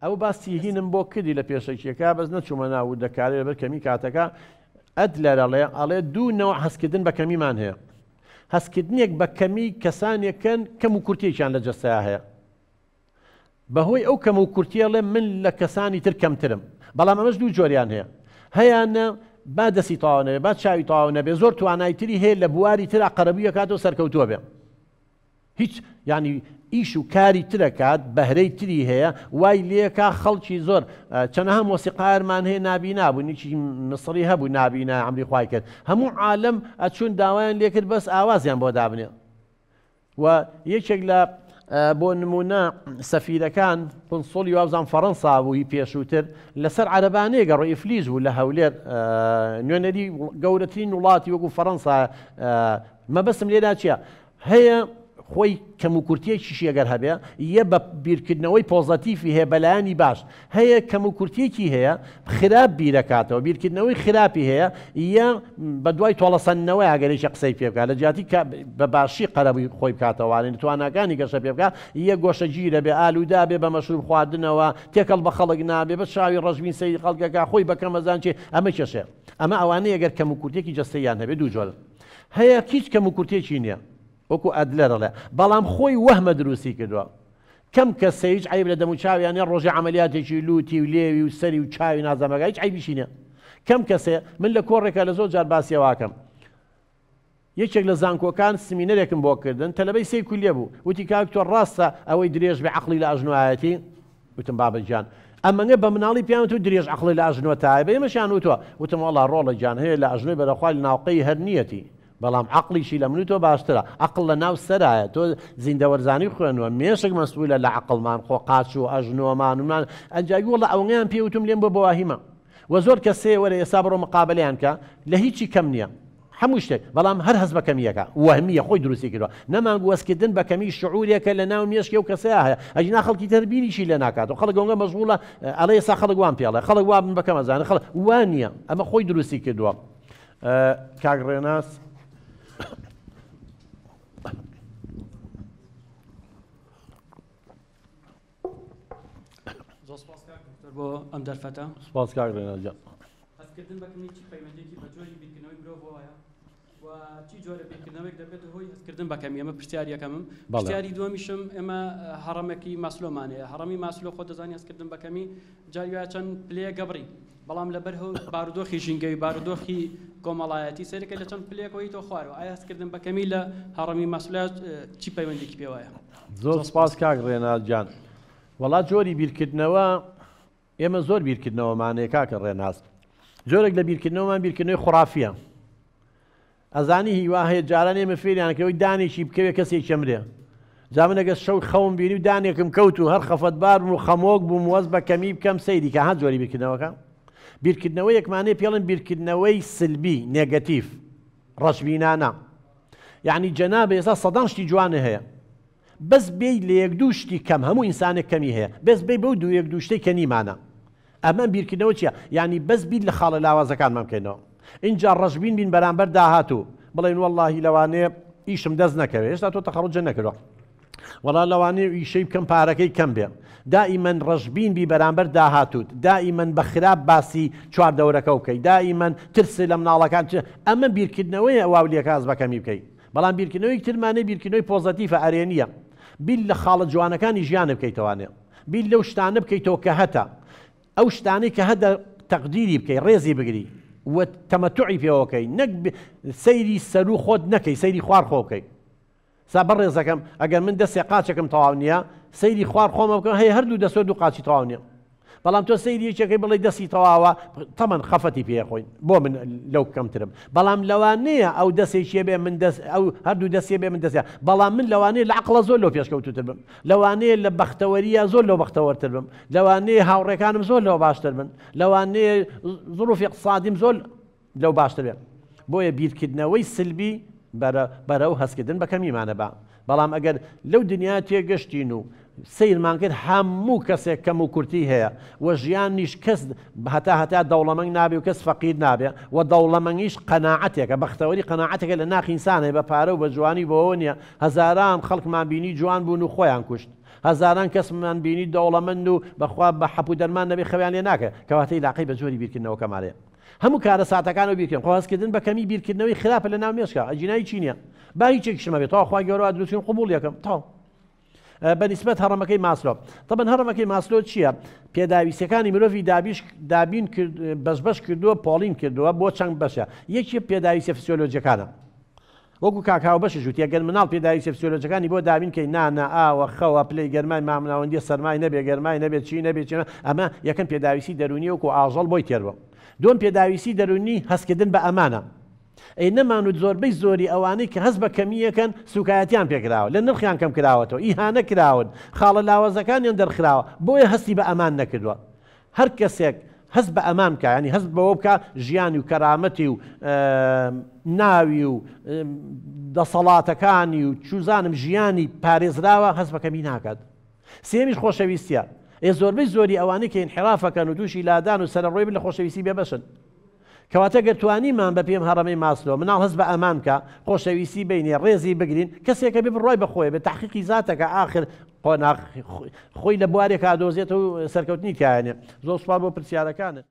ئەو باسی هینم بۆ کردی لە پێشەکیەکە بەس نەچوومە ناو وردەکاری لەبەر کەمی کاتەکە. ئەدلەر ئەڵێ ئەڵێ دوو نەوع هەستکردن بە کەمیمان هەیە. هەستکردنێک بە کەمی کەسانێکن کەم و کورتیەکیان لە جەستەیا هەیە. بەهۆی ئەو کەم و کورتیە ئەڵێ من لە کەسانی تر کەمترم. بەڵام ئەمەش دوو جۆریان هەیە. هەیانە با دەستی تەواو نەبێ، با چاوی تەواو نەبێ، زۆر توانای تری هەیە لە بواری ترا قەرەبووی ئەکاتەوە سەرکەوتووە بێ. هیچ یانی ئیش و کاری ترەکات بەهرەی تری هەیە وای لێکا خەڵکی زۆر چەنەها مۆسیقارمان هەیە نابینا بوون یەکی مسڕی هەبوو نابینا عەمری خوای کرد هەموو عالەم ئەچوون داوایان لێکرد بەس ئاوازیان بۆ دابنێ و یەکێک لە بۆ نمونە سەفیرەکان قونسوڵی وابزان فەڕەنسا بوو هی پێشووتر لەسەر عەرەبانەیەک گەڕۆ ئیفلیج بوو لە هەولێر نوێنەری گەورەترین وڵاتی وەکو فەڕەنسا مەبەستم لێرا چییە؟ هەیە خۆی کەموکورتیەکیشی ئەگەر هەبێ یە بە بیرکردنەوەی پۆزەتیفی هەیە بەلایەنی باش هەیە کەموکورتیەکی هەیە خراپ بیرەکاتەوە بیرکردنەوەی خراپی هەیە یە بە دوای تۆڵەسەندنەوەی ئەگەر یەکێ قسەی پێ بکات لە جیاتی کە بە باشی قەرەبووی خۆی بکاتەوە تواناکانی گەشە پێ بکات یە گۆشەگیرە بێ ئالوودە بێ بە مەشروب خواردنەوە تێکەڵ بە خەڵک نابێ بە چاوی ڕەشبین سەیری خەڵکەکە خۆی بە کەمەزان چێ ئەمە کێشەیە ئەمە ئەوانەیە گەر کەموکورتیەکی جەستەییان هەبێ دوو جۆرن هەیە هیچ کەموکورتیەکی نیە وەکو ئەدلەر ئەڵێ بەڵام خۆی وەهمە دروستی کردوە کەم کەس هەیە هیچ عەیب لە دەموچاویان نیە ڕۆژێ عەمەلیاتێکی لوتی و لێوی و سەری و چاوی نازانم هیچ عەیبیشی نیە کەم کەس هەیە من لە کۆڕێکا لە زۆر جار باسی ئەوە ئەکەم یەکێک لە زانکۆکان سمینەرێکم بۆ کردن تەلەبەی سێی کولیە بوو وتی کاک تۆ ڕاستە ئەوەی درێژ بێ عەقڵی لە ئەژنۆیەتی وتم بابە گیان ئەمەنگە بە مناڵی پێیان وتوو درێژ عەقڵی لە ئەژنۆتایە بە ئێمەشیان وتووە وتم وەڵا ڕۆڵە گیان هەیە لە ئەژنۆی بەرەخوای لە ناوقەی هەر نییەتی بەڵام عەقڵیشی لە من و تۆ باشترە عەقڵ لە ناو سەرایە تۆ زیندەوەرزانی خوێنوە مێشک مەسئولە لە عەقڵمان خۆ قاچ و ئەژنۆمان ومان ئەنجاوی وەڵا ئەوەنگەیان پێ وتم لێم بۆ بەواهیمە وە زۆر کەس هەیە وەرە ئێستا بڕۆ مقابەلەیان کە لە هیچی کەم نییە هەموو شتێک بەڵام هەر هەست بە کەمییەکە وەهمییە خۆی دروستی کردوە نەمانگ وەستکردن بە کەمی شعورێکە لە ناو مێشکی ئەو کەسەیا هەیە ئەگینا خەڵکی تر بیریشی لێ ناکاتەوە خەڵک ئەونگە مەشغوڵە ئەڵێ ئێستا خەڵک وام پێ ئەڵێ خەڵک وا من بە کەم ئەزانێ خەڵک وا نییە ئەمە خۆی دروستی کردووە کاک ڕێناس زۆر سپاس کاک دکتۆر بۆ ئەم دەرفەتە. سپاس کاک ڕێناس گیان. هەستکردن بە کەمی چی پەیوەندیەکی بە جۆری بیرکردنەوەی مرۆڤەوە هەیە و چی جۆرە بیرکردنەوەیەک دەبێتە هۆی هەستکردن بە کەمی؟ ئەمە پرسیاری یەکەمم. پرسیاری دووەمیشم ئێمە هەڕەمێکی ماسلۆمان هەیە، هەڕەمی ماسلۆ خۆت دەزانی هەستکردن بە کەمی جاری وایە چەند پلەیەک گەبڕی بەڵام لەبەر هۆ بارودۆخی ژینگەوی بارودۆخی کۆمەڵایەتی سەیرەکە لە چەند پلەیەکەوە یتەوە خوارەوە ئایا هەستکردن بە کەمی لە هەڕەمی ماسلۆ چی پەیوەندیەکی پێوەیە؟ زۆر سپاس کاک ڕێناس گیان. وەڵا جۆری بیرکردنەوە ئێمە زۆر بیرکردنەوەمان هەیە کاکە ڕێناس جۆرێک لە بیرکردنەوەمان بیرکردنەوەی خورافیە ئەزانی هیوا هەیە جاران ئێمە فێریان کەوەی دانێکی بکەوێ کەسێکی ئەمرێ جا من ئەگەر شەو خەوم بینی و دانێکم کەوت و هەر خەفەتبار بووم و خەمۆک بووم وەز بە کەمی بکەم سەیری کە ها جۆری بیرکردنەوەکە بیرکردنەوە یەکمانەیە پێڵن بیرکردنەوەی سلبی نێگەتیف ڕەشبینانە یعنی جەنابە ئێستا سەدان شتی جوانە هەیە بەس بێی لە یەک دوو شتی کەم هەموو ئینسانێک کەمی هەیە بەس بێی بەو دوو یەک دوو شتەی کە نیمانە ئەمە بیرکردنەوە چیە یانی بەس بیر لە خاڵە لاوازەکانمان بکەینەوە ئینجا ڕەشبین بین بەرامبەر داهاتوو بڵێین وەڵاهی لەوانەیە ئیشم دەست نەکەوێ هێشتا تۆ تەخەڕوجە نەکردوە وەڵا لەوانەیە ئیشەی بکەم پارەکەی کەم بێ دائیمەن ڕەشبین بی بەرامبەر داهاتووت دائیمەن بە خراپ باسی چوار دەورەکە بکەی دائیمەن ترس لە مناڵەکان ئەمە بیرکردنەوەیە واولێکاز بەکەمی بکەی بەڵام بیرکردنەوەیەکی ترمان هەیە بیرکردنەوەی پۆزەتیفە ئەرێنییە بیر لە خاڵە جوانەکانی ژیانت بکەیتەوانێ بیر لەو شتانە بکەیتەوە کە هەتە ئەو شتانەی کە هەتە تەقدیری بکەی ڕێزی بگری و تەمەتوعی پێوە بکەی نەک سەیری سەرو خۆت نەکەی سەیری خوار خۆ بکەی سا بەڕێزەکەم ئەگەر من دەستێ قاچێکم تەواو نییە سەیری خوار خۆمە بکەم هەیە هەردوو دەستۆ دوو قاچی تەواو نییە بەڵام تۆ سەیری یەکێکەی بڵێی دەستی تەواوە تەمەن خەفەتی پێ خۆین بۆ من لەو کەمترم بەڵام لەوانەیە ئەو دەسێکی بێ من دەست ئەو هەردوو دەستێ بێ من دەستیا بەڵام من لەوانەیە لە عەقڵە زۆر لەو پێشکەوتوتر بم لەوانەیە لە بەختەوەریە زۆر لەو بەختەوەرتر بم لەوانەیە هاوڕێکانم زۆر لەو باشتر بن لەوانەیە زروفی اقتصادیم زۆر لەو باشتر بێت. بۆیە بیرکردنەوەی سلبی بەرە بەرەو هەستکردن بە کەمیمانە با. بەڵام ئەگەر لەو دنیا تێگەشتین و سەیرمان کرد هەموو کەسێک کەم و کورتی هەیە و ژیانیش کەس هەتا هەتا دەوڵەمەنگ نابێ و کەس فەقیر نابێ و دەوڵەمەنگیش قەناعەتێکە بەختەوەری قەناعەتێکە لە ناخی ئینسان هەیە بە پارە و بە جوانی بەوەوە نییە هەزاران خەڵکمان بینی جوان بوون و خۆیان کوشت. هەزاران کەسمان بینی دەوڵەمەند و بەخوا بە حەپ و دەرمان نەبێ خەویان لێ ناکە. کەواتە ئیلاقەی بە جۆری بیرکردنەوەکەمان هەیە. هەموو کارەساتەکان و بیرکردن خۆ هەستکردن بە کەمی بیرکردنەوەی خراپە لە ناو مێشکا، ئەگینا هیچی نییە. با هیچێکیشم هەبێ تەواو خوای گەورە وا دروستکردن قبوڵ یەکەم تەواو. بە نیسبەت هەڕەمەکەی ماسلۆ، تەبەن هەڕەمەکەی ماسلۆ چییە؟ پێداویستیەکانی مرۆڤی دابیش دابین کرد بەش بەش کردووە پۆڵین کردووە بۆ چەند بەشە. یەکی پێداویستیە فسیۆلۆجیەکانە. وەکو کاک هاوبەشیش وتی ئەگەر مناڵ پێداویستیە فسیۆلۆجیەکانی بۆ دابین کەی نانە، ئاوە، خەوە، پلەی گەرمای مامناوەندیە، سەرمای نەبێ، گەرمای نەبێ، چی نەبێ، چی نەبێ، ئەمە یەکەم پێداویستی دەروونیە وەکو ئاژەڵ بۆی تێر بووە. دووەم پێداویستی دەروونی هەستکردن بە ئەمانە. ئەی نەمان و زۆربەی زۆری ئەوانەی کە هەست بە کەمییەکەن سوکایەتیان پێکراوە، لە نرخیان کەم کراوەتەوە، ئیهانە کراون، خاڵە لاوازەکانیان دەرخراوە، بۆیە هەستی بە ئەمان نەکردووە. هەر کەسێک هەست بە ئەمان بکا، یانی هەست بەوە بکا ژیانی و کەرامەتی و ناوی و دەسەڵاتەکانی و چوزانم ژیانی پارێزراوە، هەست بە کەمی ناکات. سێیەمیش خۆشەویستیە. ئێ زۆربەی زۆری ئەوانەی کە ئینحرافەکەن و تووشی لادان و سەرەڕۆی بن لە خۆشەویستی بێبەشن. کەواتە گەر توانیمان بە پێم هەڕەمەی ماسلۆ مناڵ هەست بە ئەمان بکا، خۆشەویستی بینێ، ڕێزی بگرین، کەسێکە بێ بڕوای بە خۆی بێ، تەحقیقی زاتەکە ئاخر قۆناغ خۆی لە بوارێکا دۆزێتەوە و سەرکەوتنی تیایە نێ. زۆر سوپاس بۆ پرسیارەکانت.